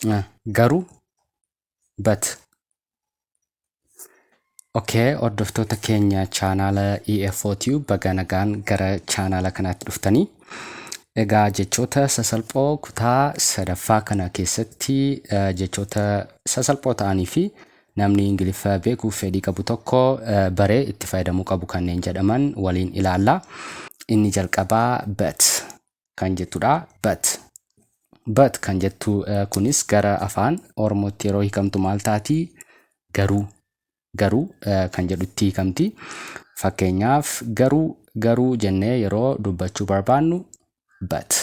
Garuu, but. Okay, hordoftoota keenya chaanaala EFO Tube, baga nagaan gara chaanaala kanaatti dhuftanii. Egaa jechoota sasalphoo kutaa sadaffaa kana keessatti jechoota sasalphoo ta'anii fi namni Ingiliffa beekuuf fedhii qabu tokko baree itti fayyadamuu qabu kanneen jedhaman waliin ilaalla. Inni jalqabaa "but" kan jettudha. But. "But" kan jettu kunis gara afaan Oromootti yeroo hiikamtu maal taati? Garuu. Garuu kan jedhutti hiikamti. Fakkeenyaaf, garuu garuu jennee yeroo dubbachuu barbaannu "but",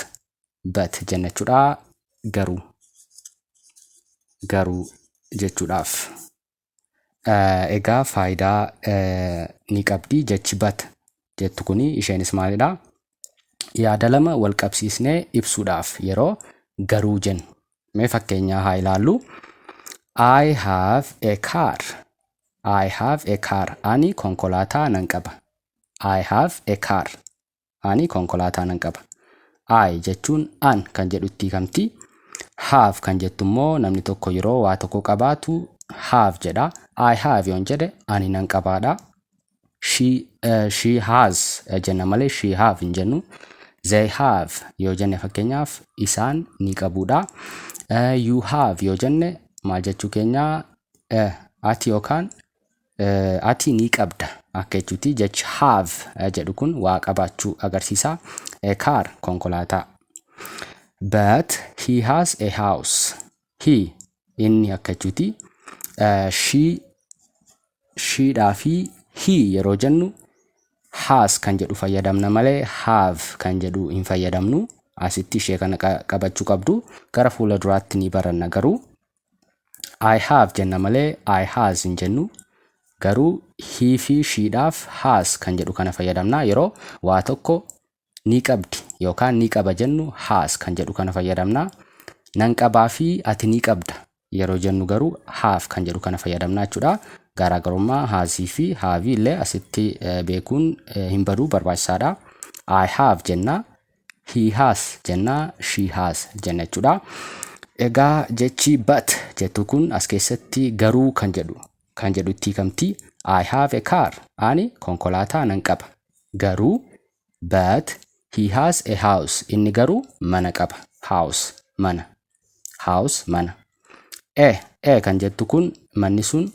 "but" jenna jechuudha. Garuu, garuu jechuudhaaf. Egaa faayidaa ni qabdi jechi "but" jettu kuni. Isheenis maalidha? Yaada lama wal qabsiisnee ibsuudhaaf yeroo garuu jennu. Mee fakkeenyaa haa ilaallu. I have a car. I have a car. Ani konkolaataa nan qaba. I have a car. Ani konkolaataa nan qaba. "I" jechuun "an" kan jedhutti hiikamti. "Have" kan jettu immoo namni tokko yeroo waa tokko qabaatu "have" jedha. "I have" yoon jedhe ani nan qabaadha. She "has" jenna malee "she have" hin jennu. "They have" yoo jenne, fakkeenyaaf, isaan ni qabuudha. "You have" yoo jenne maal jechuu keenya? Ati yookaan ati ni qabda akka jechuuti. Jechi "have" jedhu kun waa qabaachuu agarsiisa. A car, konkolaataa. But he has a house. "He" inni akka jechuuti. She, "she" dhaa fi "he" yeroo jennu "has" kan jedhu fayyadamna malee "have" kan jedhu hin fayyadamnu. Asitti ishee kana qabachuu qabdu, gara fuula duraatti ni baranna garuu. "I have" jenna malee "I has" hin jennu. Garuu "he" fi "she" dhaaf "has" kan jedhu kana fayyadamna. Yeroo waa tokko ni qabdi yookaan ni qaba jennu "has" kan jedhu kana fayyadamna. Nan qabaa fi ati ni qabda yeroo jennu garuu "have" kan jedhu kana fayyadamna jechuudha. Garaagarummaa "has" fi "have" illee asitti beekuun hin baduu, barbaachisaadha. "I have" jenna, "he has" jenna, "she has" jenna jechuudha. Egaa jechi "but" jettu kun as keessatti garuu kan jedhutti hiikamti. I have a car. Ani konkolaataa nan qaba. Garuu, but he has a house. Inni garuu mana qaba. House, mana. House, mana. A, "a" kan jettu kun manni sun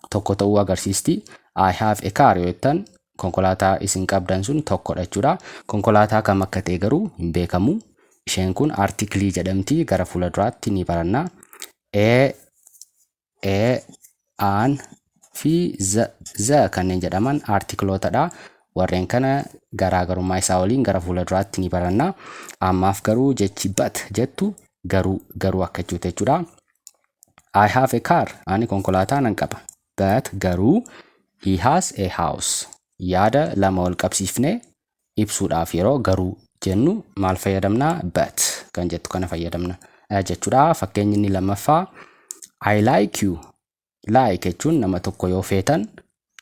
tokko ta'uu agarsiisti. "I have a car" yoo jettan konkolaataa isin qabdan sun tokkodha jechuudha. Konkolaataa kam akka ta'e garuu hin beekamu. Isheen kun article jedhamti, gara fuula duraatti ni baranna. A, a, an fi the, the kanneen jedhaman articleootadha. Warreen kana garaagarummaa isaa waliin gara fuula duraatti ni baranna. Ammaaf garuu jechi "but" jettu garuu, garuu akka jechuuti jechuudha. I have a car. Ani konkolaataa nan qaba. But, garuu, he has a house. Yaada lama wal qabsiifnee ibsuudhaaf yeroo garuu jennu maal fayyadamna? "But" kan jettu kana fayyadamna jechuudha. Fakkeenyi inni lammaffaa, I like you. "Like" jechuun nama tokko yoo feetan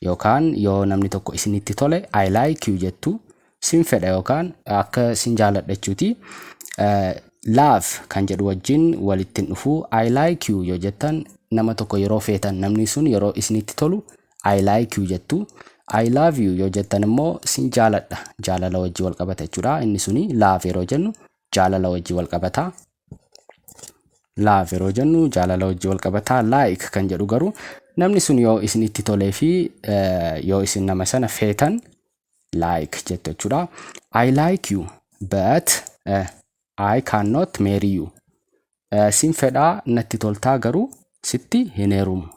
yookaan yoo namni tokko isinitti tole "I like you" jettu, sin fedha yookaan akka sin jaaladha jechuuti. "Love" kan jedhu wajjin walitti hin dhufu. "I like you" yoo jettan nama tokko yeroo feetan, namni sun yeroo isinitti tolu "I like you" jettu. "I love you" yoo jettan immoo sin jaaladha, jaalala wajjin wal qabata jechuudha. Inni suni "love" yeroo jennu jaalala wajjin wal qabata. "Love" yeroo jennu jaalala wajjin wal qabata. "Like" kan jedhu garuu namni sun yoo isinitti tolee fi yoo isin nama sana feetan "like" jettu jechuudha. I like you, but I cannot marry you. Sin fedhaa, natti toltaa, garuu sitti hin heerumu.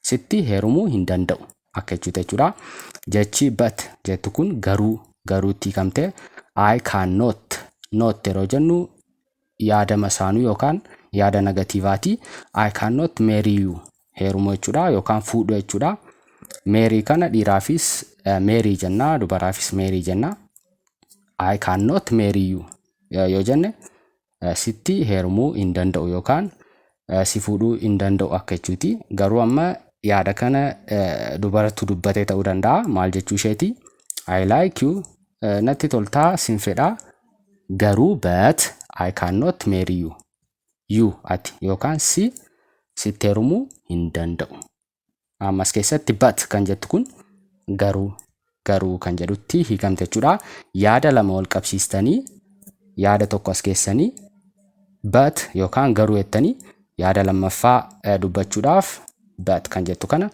Sitti heerumuu hin danda'u akka jechuuti jechuudha. Jechi "but" jettu kun garuu, garuutti hiikamte. "I cannot", "not" yeroo jennu yaada masaanuu yookaan yaada negativeaati. "I cannot marry you", heerumuu jechuudha yookaan fuudhuu jechuudha. "Marry" kana dhiiraafis "marry" jenna, dubaraafis "marry" jenna. "I cannot marry you" yoo jenne sitti heerumuu hin danda'u yookaan si fuudhuu hin danda'u akka jechuuti. Garuu amma yaada kana dubaratu dubbatee ta'uu danda'a. Maal jechuu isheeti? I like you, natti toltaa, sin fedhaa, garuu, but I cannot marry you. You, ati yookaan si, sitti heerumuu hin danda'u. Ammas keessatti but kan jettu kun garuu, garuu kan jedhutti hiikamte jechuudha. Yaada lama wal qabsiistanii, yaada tokko as keessanii but yookaan garuu jettanii yaada lammaffaa dubbachuudhaaf but kan jettu kana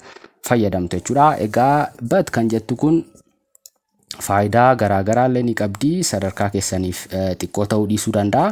fayyadamtu jechuudha. Egaa but kan jettu kun faayidaa garaa garaa illee ni qabdi. Sadarkaa keessaniif xiqqoo ta'uu dhiisuu danda'a.